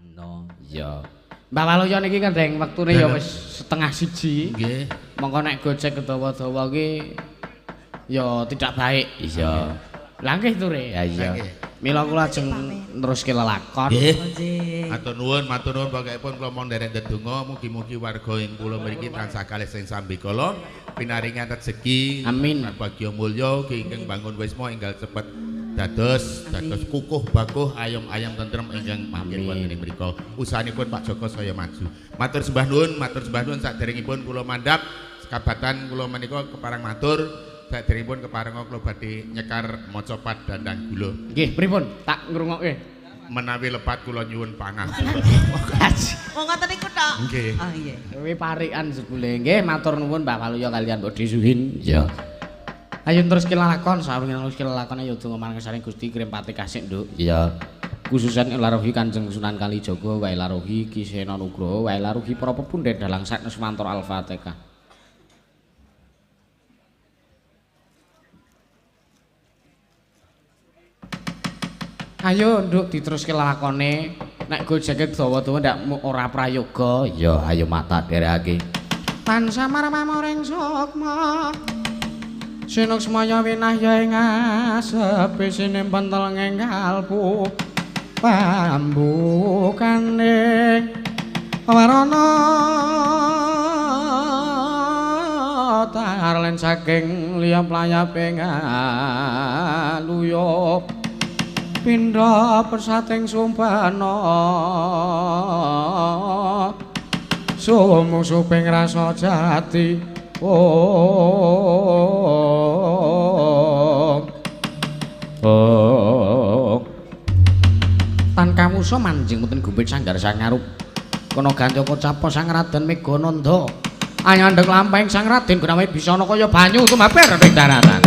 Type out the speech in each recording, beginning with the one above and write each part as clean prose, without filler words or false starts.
No, iya. Mbah Waluya niki kendheng wektune ya wis 12:30. Nggih. Mongko nek gojek dawa-dawa ki ya tidak baik. Iya. Lah nggih Ture. Ya iya. Mila kula ajeng neruske lelakon. Nggih. Matur nuwun, matur nuwun pokokipun kula mong nderek ndedonga mugi-mugi warga ing kula mriki tansah kalih sing sambikala pinaringan rejeki. Amin. Bagya mulya ugi ingkang bangun wisma enggal cepet dados dados kukuh bakuh ayom-ayom tentrem ingkang manggen wonten ing mriku. Usahanipun Pak Joko saya maju. Matur sembah nuwun, matur sembah nuwun saderengipun kula mandhap sekabatan kula menika keparang matur. Saderengipun keparenga kula badhe nyekar maca dandang gula. Nggih, pripun? Tak ngrungokke. Menawi lepat kula nyuwun pangapura. Wong ngoten niku tok. Nggih. Oh nggih. Kuwi parikan jebule. Nggih, matur nuwun Mbah Waluya kaliyan Mbok Disuhin. Iya. Ayo terus kilakon, sawenge terus kilakon ayo donga marang saring Gusti kirim pati kasih, Nduk. Iya. Khususan ilarohi Kanjeng Sunan Kalijaga, wa ilarohi Ki Sena Nugroho, wa ilarohi para pepundhen dalang sak Nuswantara Al-Fatihah. Ayo Nduk diteruske lakone. Nek gojeke dawa-dawa ndak ora prayoga. Iya, ayo mata derekake. Tansah marmamoring sukma. Sinuksmaya winahya ing asepi sinempentel ing kalbu. Pambukane warana tarlen saking liya playaping aluyup. Pindha persating sumpana sumungsuping rasa jati. Oh, oh. Tan kamusa manjing muten gumpit sanggar sangarup kono gantaka capa Sang Raden Megananda anyandhek lampahing Sang Raden Gunawi Bisana kaya banyu tumaber ing daratan.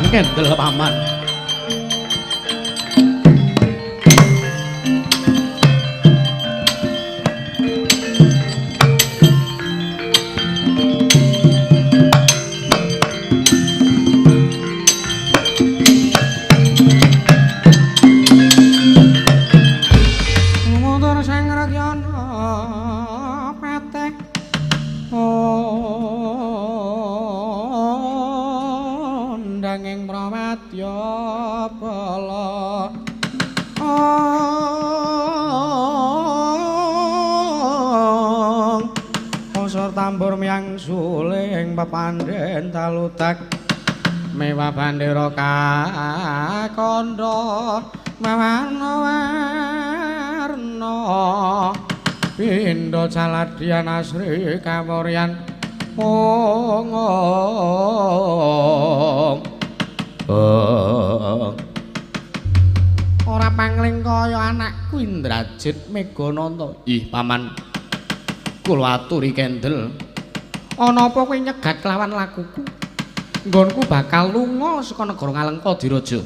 Kendel paman. Mutur sang Rakyana pateh. Ing prawadya bala osor tambur miyang suling pepandhen talutak mewah bandera kakandha mawarna-warna pindha caladian asri kawuryan ong. Ora pangling kaya anakku Indrajit Megananta. Ih paman, kula aturi kendel. Ana apa kowe nyegat kelawan lakuku? Nggonku bakal lunga saka negara Ngalengka Diraja.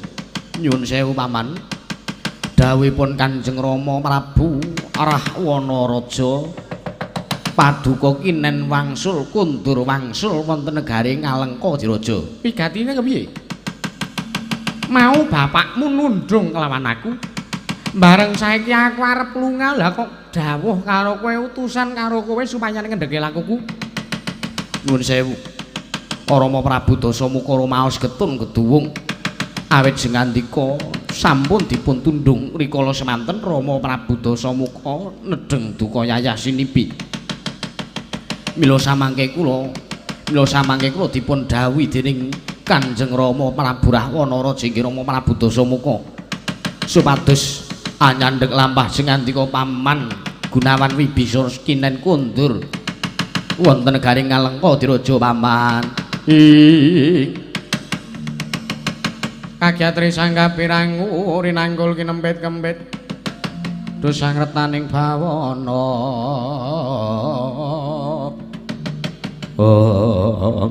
Nyuwun sewu paman. Dawuhipun Kanjeng Rama Prabu Rahwana Raja paduka kinen wangsul kundur wangsul wonten negari Ngalengka Diraja. Pigatine kepiye? Mau bapakmu nundung kelawan aku. Bareng saiki aku arep lunga lah kok dawuh karo kowe utusan karo kowe supaya ngendheke lakuku. Nuwun sewu. Rama Prabu Dasamuka rumaos getun keduwung. Awit sengandika sampun dipun tundung rikala semanten Rama Prabu Dasamuka nedheng duka yayah sinipi. Mila samangke kula dipun dawuhi dening Kanjeng Rama Prabu Rahwana Raja inggih Rama Prabu Dasamuka supados anyandhek lampah sing ngandika paman Gunawan Wibisana kinen kundur wonten negari Ngalengka Diraja paman. Kagyatri sanggah pirangu rinanggul kinempit-kempit dosang retaning bawana. Oh.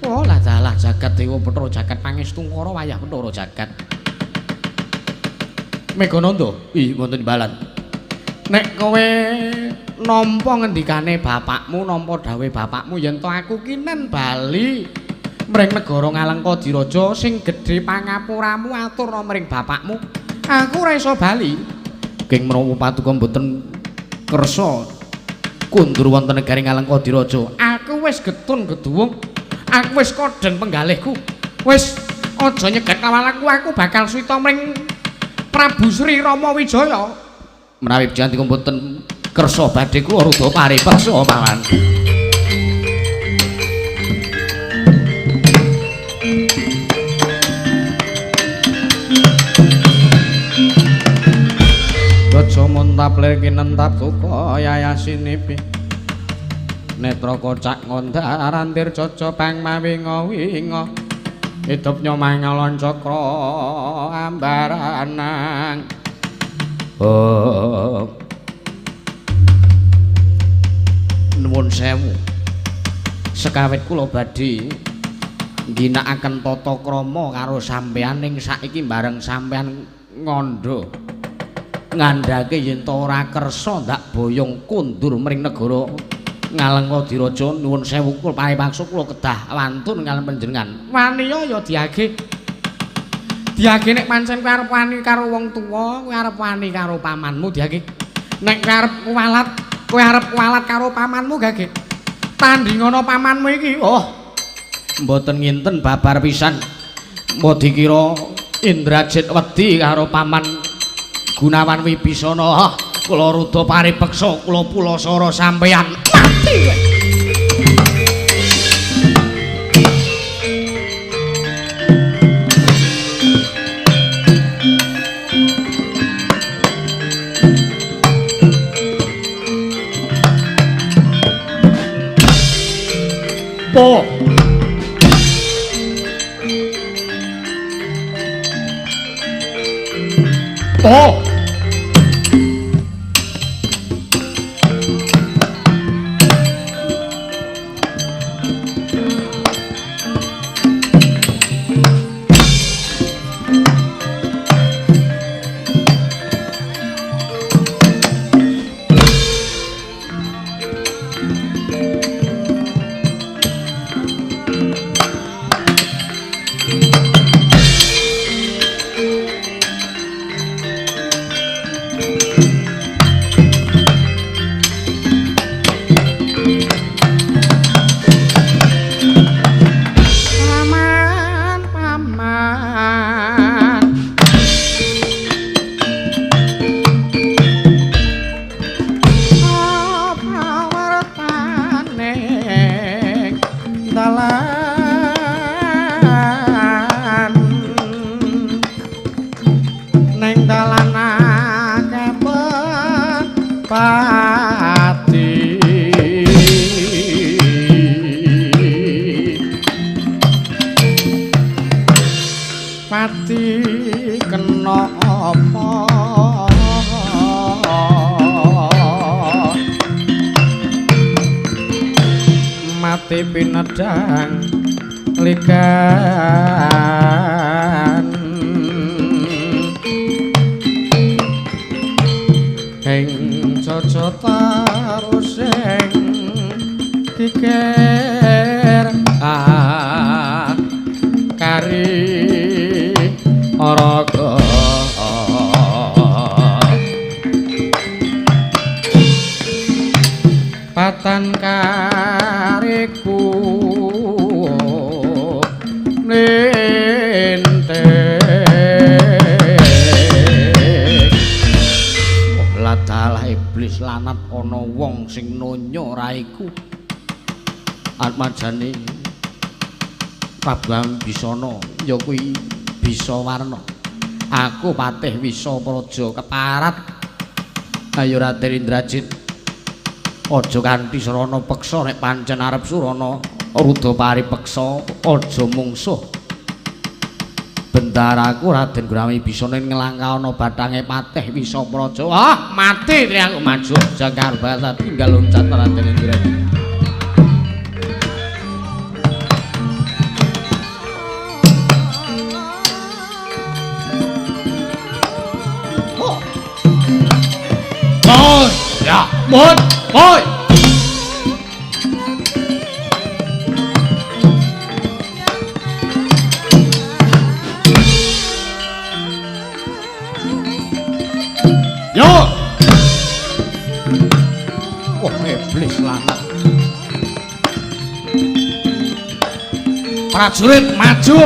Oh lah dalah jagat dewa Bathara jagat pangestungkara wayah Bathara jagat. Megananda, ih wonten imbalan. Nek kowe nampa ngendikane bapakmu, nampa dawuhe bapakmu yen to aku kinen bali mring negara Ngalengka Diraja sing gedhe pangapuramu aturna mring bapakmu. Aku ora iso bali. King menawa patuko mboten kersa kundur wonten negari Ngalengka Diraja. Aku wis getun geduwung. Aku wis kodheng penggalihku. Wis aja nyegat kawal aku, aku bakal suwita mring Prabu Sri Rama Wijaya. Menawi janti mboten kersa badhe kula rudha paripeksa paman. Raja muntap lir kinentap duka yayasinipi. Netra kocak ngondar-andir caca pang mawinga-winga. Hidup nyomangalon cakra ambaranang. Oh. Nuwun sewu. Sekawit kula badhe ngginakaken tata krama karo sampeyan ning saiki bareng sampeyan ngandha. Ngandhake yen ta ora kersa ndak boyong kundur mring negara Ngalengka Diraja. Nuwun sewu kula paripaksa kula kedah wantun kaliyan panjenengan. Waniya ya diage. Diage nek pancen kowe arep wani karo wong tuwa, kowe arep wani karo pamanmu diage. Nek kowe arep kuwalat, kowe arep kuwalat karo pamanmu gage. Tandingana pamanmu iki, oh. Mboten nginten babar pisan. Mbok dikira Indrajit wedi karo paman Gunawan Wibisana. Oh, kula rudha paripeksa, kula pulasara sampeyan. Mati kowe. Po. Po. Pinedang ligan ing caca tarus ing kikir kari raga patan kariku mlinting. Oh ladalah iblis lanat ana wong sing nonyo raiku. Atmajane Prabu Ambisana ya kuwi bisa warna. Aku patih wisa praja keparat. Ayo Raden Indrajit, aja kanthi sarana peksa nek pancen arep surana rudha paripeksa aja mungsuh. Bendaraku Raden Gurami bisa ning nglangkah ana bathange patih Wisapraja. Ah, mati aku maju jangkar basa tinggal loncat Raden Indrajit. Oh, ya, mon, oi. Yo. Wah, iblis lanang. Prajurit maju.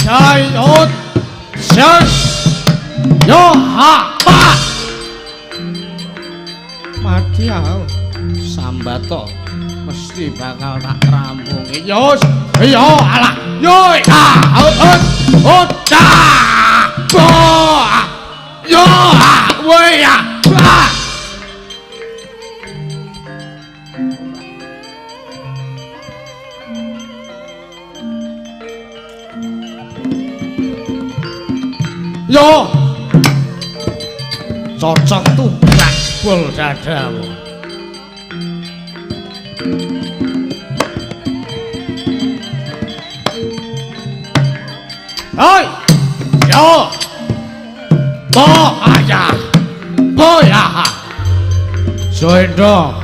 Jayot. Ses. Yo ha pa. Mati aku. Sambato mesti bakal tak rampungi. Yo yo alah. Yo ah ut ut ta. Bo. Yo ah we ya. Ah. Yo. Cocok tubrak jebol dadamu. Hoi. Yo. Bo aja. Bo ya. Soendo.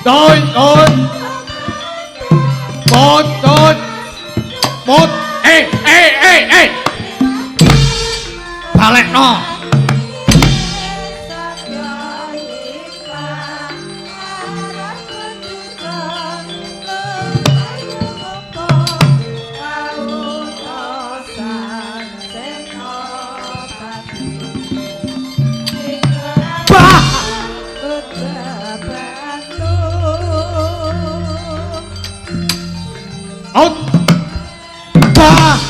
Đôi đôi một đôi một. Ê ê ê ê balekno. Bah. Out. Bah.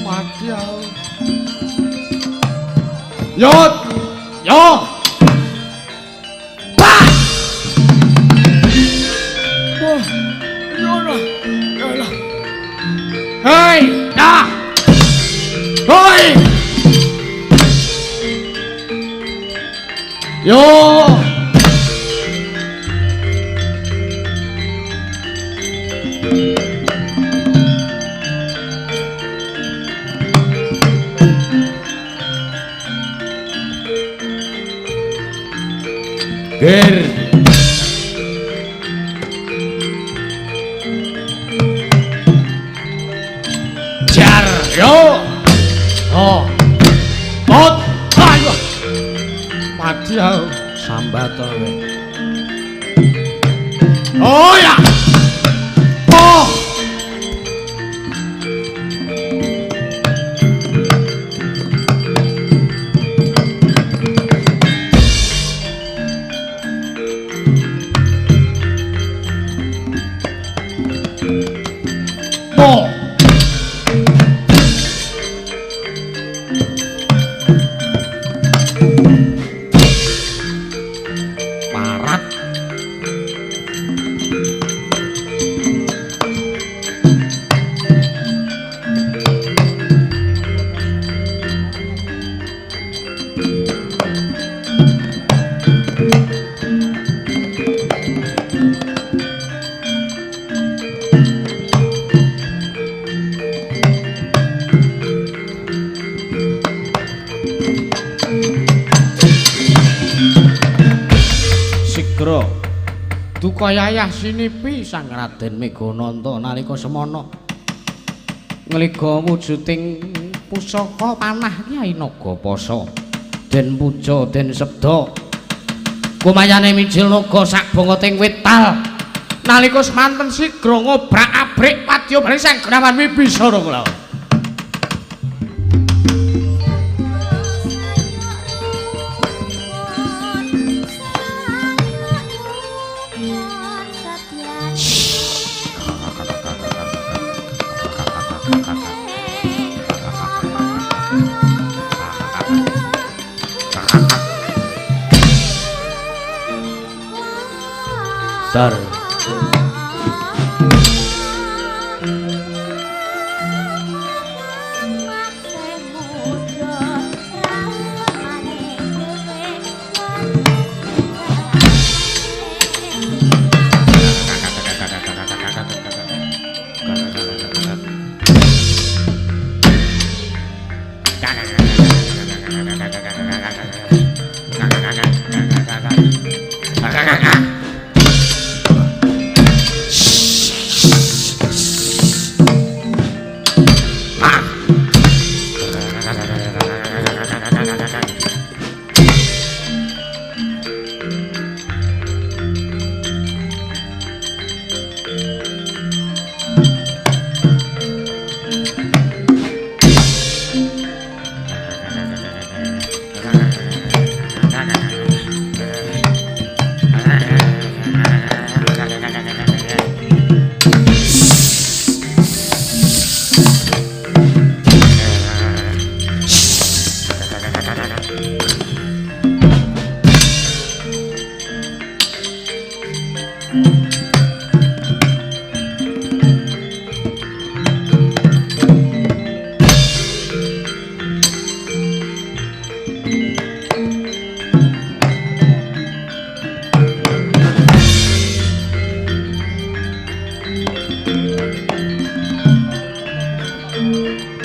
Mati aku. Yo. Yo. Bah. Wah. Yo lah. Yo lah. Hei, dah. Hoi. Yo. Ger. Jar yo. Oh. Pot. Ayo. Mati aku. Sambat kowe. Oh ya. Oh. Bo. Parat. Sigra duka yayah sinipi Sang Raden Megananta nalika semana ngliga wujuding pusaka panah Kyai Nagapasa den puja den sebda kumayane mijil naga sak bongoting wetal nalika semanten sigra ngobrak-abrik wadya bali Sang Gunawan Wibisana kula. Dar.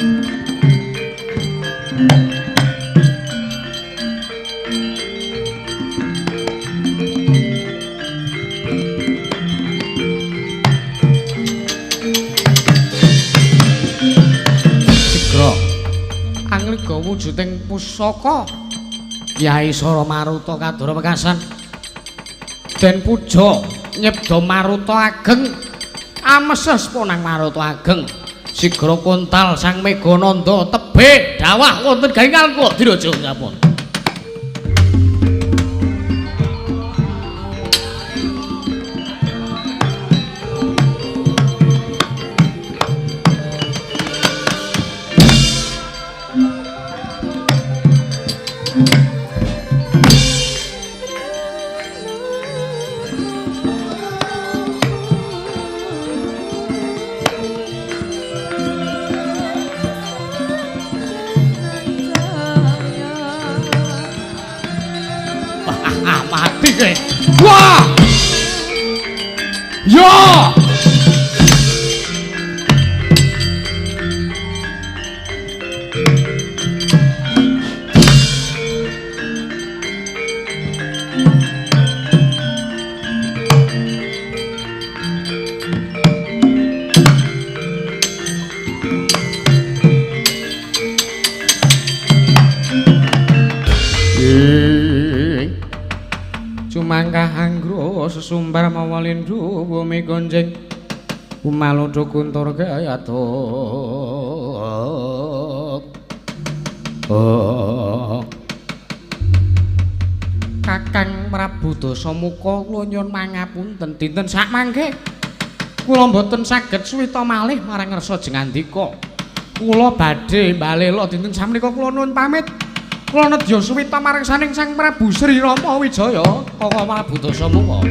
Sigra angliga wujuding pusaka Kyai Sara Maruta kadara wekasan den puja nyebda Maruta ageng ameses ponang Maruta ageng sigra kontal Sang Megananda tebih dawah wonten gaingal kula diraja sampun. Wah! Yo! Sumangkah anggro sesumbar mawa lindhu bumi gonjeng umalodho kuntur gayatuk. Oh. Kakang Prabu Dasamuka kula nyuwun pangapunten dinten sakmangke kula mboten saged suwita malih marang ngersa jengandika. Kula badhe balela dinten sakmenika kula nuwun pamit. Kula nedya suwita marang saning Sang Prabu Sri Rama Wijaya Kaka Prabu Dasamuka.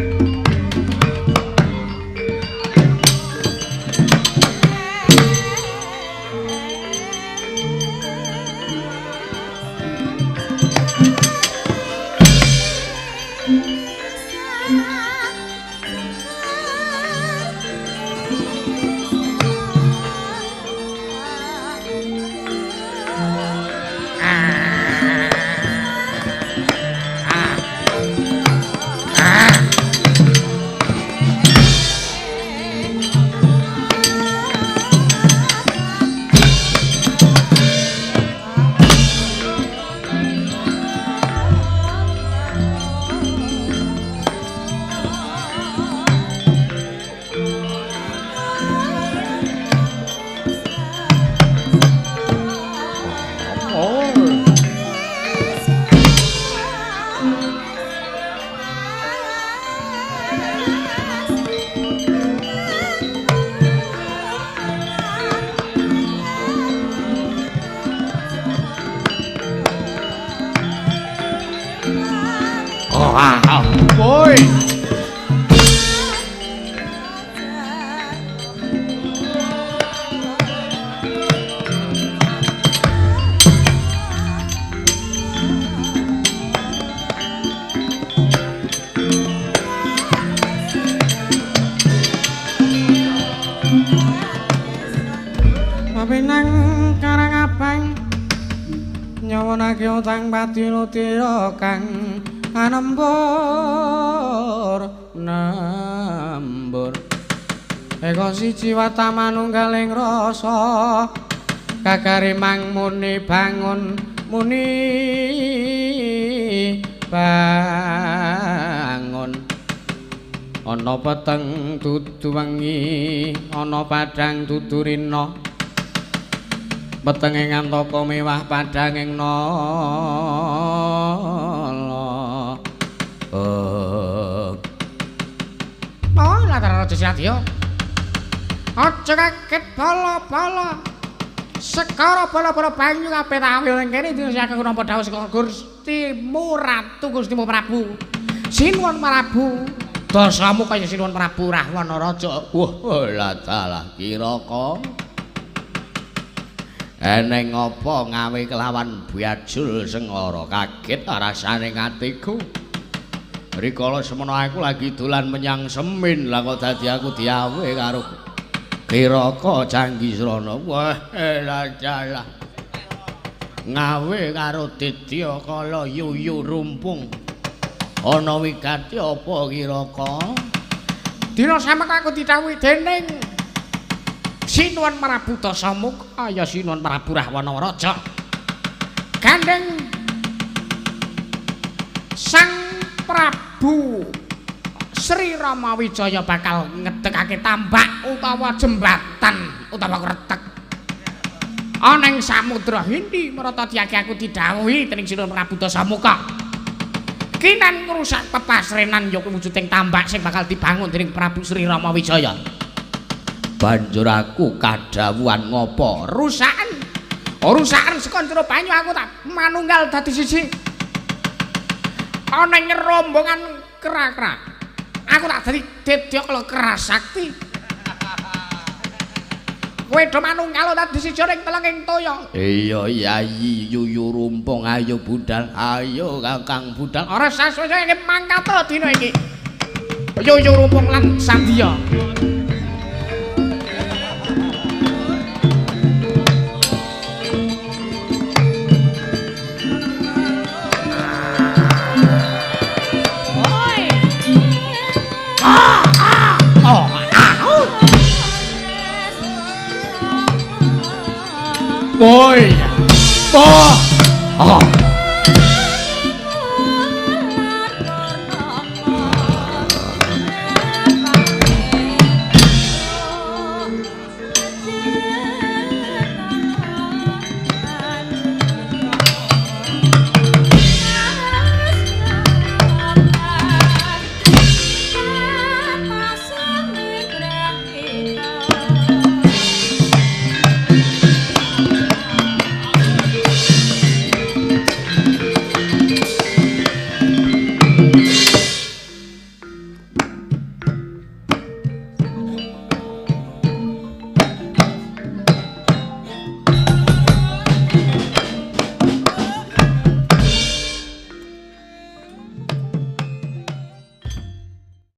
Utang pati lutira kang anembur nembur eka siji watamanunggaling rasa kakare mang muni bangun muni bangun ana peteng dudu wengi ana padhang dudu rina petenge ngantaka mewah padhanging nala. Oh, Latar Raja Sinadya. Aja kaget bala-bala. Sekara bala-bala banyu kabeh tawil ing kene dina aku nampa dawuh saka Gustimu Ratu Gustimu Prabu. Sinuwun Prabu. Dasamu kaya Sinuwun Prabu Rahwana Raja. Wah, ladalah kiraka. Eneng apa ngawe kelawan Bajul Sengara kaget rasane atiku. Rikala semono aku lagi dolan menyang Semin, lah kok dadi aku diawe karo Kiraka Canggi Srana. Wah, elah. Ngawe karo Didya Kala yuyu rumpung. Ana wigati apa Kiraka? Dina sameka aku didhawuhi dening Sinuwun Prabu Dasamuka ya Sinuwun Prabu Rahwana Raja. Gandeng Sang Prabu Sri Rama Wijaya bakal ngedekake tambak utawa jembatan utawa kretek ana ing Samudra Hindi. Marata diake aku didhawuhi dening Sinuwun Prabu Dasamuka. Kinan ngrusak pepasrenan ya wujuding tambak sing bakal dibangun dening Prabu Sri Rama Wijaya. Banjur aku kadhawuhan ngopo? Rusakan. Rusakan saka jero banyu aku tak manunggal dadi siji. Ana ing rombongan kera-kera. Aku tak dadi Dedya Kala Kerasakti. Kowe do manunggal dadi siji ning telenging toya. Iya Yayi Yuyu Rumpung, ayo budal, ayo Kakang budal. Ora sasuwe iki mangkat dina iki. Yuyu Rumpung lan Sandiya. Boy. Oh. Oh.